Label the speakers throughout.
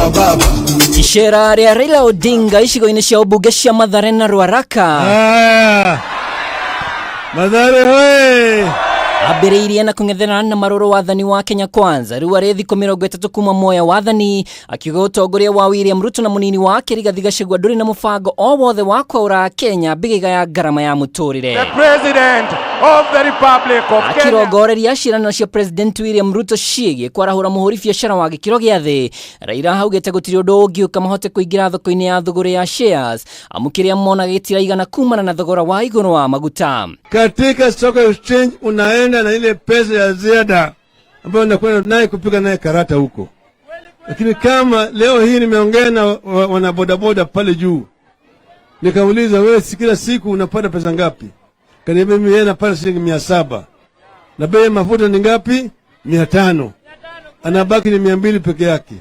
Speaker 1: wa baba.
Speaker 2: Icera rĩa Raila Odinga icigo-inĩ cia ũmbunge cia Mathare na Ruaraka.
Speaker 3: Haya. Mathare hoye!
Speaker 2: Ambĩrĩirie na kũng'ethera na marũrũ wathani wa Kenya Kwanza rĩu arĩ thikũ 30 kuma moya wathani akiuga ũtongoria wa William Ruto na mũnini wake Rigathi Gachagua ndũrĩ na mũbango o wothe wa kwaũra Kenya mbĩgĩga ya ngarama ya mũtũrĩre.
Speaker 4: The President of the Republic of Kenya.
Speaker 2: Akirongoreria ciĩranĩro cia President William Ruto ciĩgiĩ kwarahũra mũhũri biacara wa gĩkĩro gĩa thĩ, Raila augĩte gũtirĩ ũndũ ũngĩũka mahote kũingĩra thoko-inĩ ya thũgũrĩ ya shares amu kĩrĩa monaga gĩtiraigana kumana na thogora wa igũrũ wa maguta.
Speaker 3: Katika stock exchange unaenda na ile pesa ya ziada ambayo unakwenda naye kupiga naye karata huko. Lakini kama leo hii nimeongea na wanabodaboda pale juu, nikauliza wewe, si kila siku unapata pesa ngapi? Kaniambia mimi yeye napata shilingi 700 na bei ya mafuta ni ngapi? 500. Anabaki ni 200 peke yake,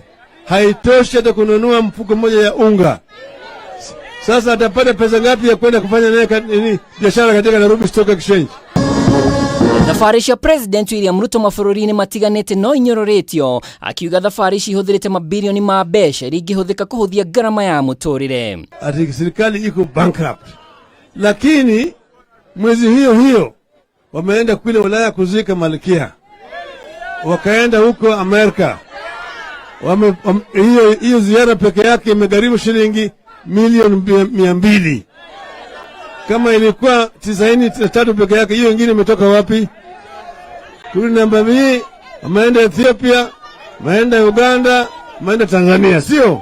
Speaker 3: haitoshi hata kununua mfuko mmoja ya unga. Sasa atapata pesa ngapi ya kwenda kufanya naye nini biashara katika Nairobi Stock Exchange?
Speaker 2: Thabarĩ cia President William Ruto mabũrũri-inĩ matiganĩte no inyororĩtio, akiuga thabarĩ ici ihũthĩrĩte mabirioni ma mbeca iria ingĩhũthĩka kũhũthia ngarama ya mũtũrĩre.
Speaker 3: Ati serikali iko bankrupt, lakini mwezi hiyo hiyo wameenda kule Ulaya kuzika malkia, wakaenda huko Amerika. Hiyo hiyo ziara peke yake imegharimu shilingi milioni 200. Kama ilikuwa 93 peke yake, hiyo ingine imetoka wapi? Kuli namba mbili, wameenda Ethiopia, wameenda Uganda, wameenda Tanzania, sio?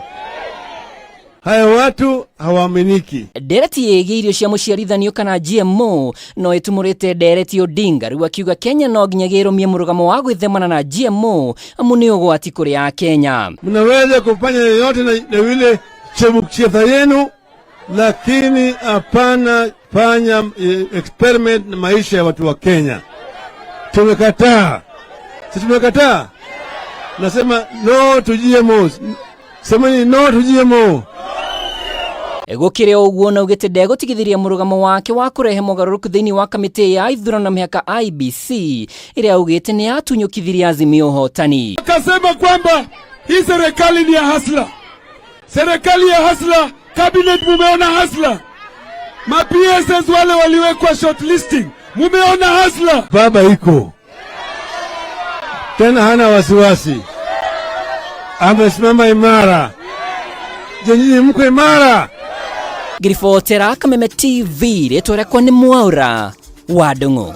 Speaker 3: Haya watu hawaaminiki.
Speaker 2: Ndereti ĩgiĩ irio cia mũciarithanio kana GMO no ĩtumũrĩte ndereti Odinga rĩu akiuga Kenya no nginyagia ĩrũmie mũrũgamo wa gwĩthemana na GMO amu nĩ ũgwati kũrĩ a Kenya.
Speaker 3: Mnaweza kufanya yoyote na ile chebukcheza yenu, lakini hapana fanya experiment na maisha ya watu wa Kenya. Tumekataa, si tumekataa? Nasema no to GMOs. Semeni no to GMO.
Speaker 2: Gũkĩrĩ o ũguo naugĩte ndegũtigithĩria mũrũgamo wake wa kũrehe mogarũrũku thĩinĩ wa kamĩtĩ ya ithurano na mĩhaka IEBC ĩrĩa augĩte nĩ yatunyũkithirie Azimio ũhotani.
Speaker 1: Akasema kwamba hii serikali ni ya hustler, serikali ya hustler. Cabinet mumeona hustler, ma PSs wale waliwekwa shortlisting, mumeona hustler.
Speaker 3: Baba iko tena, hana wasiwasi, amesimama imara. Je, nyinyi mko imara?
Speaker 2: Ngiribotera Kameme TV, rĩtwa rĩakwa nĩ Mwaura wa Ndung'u.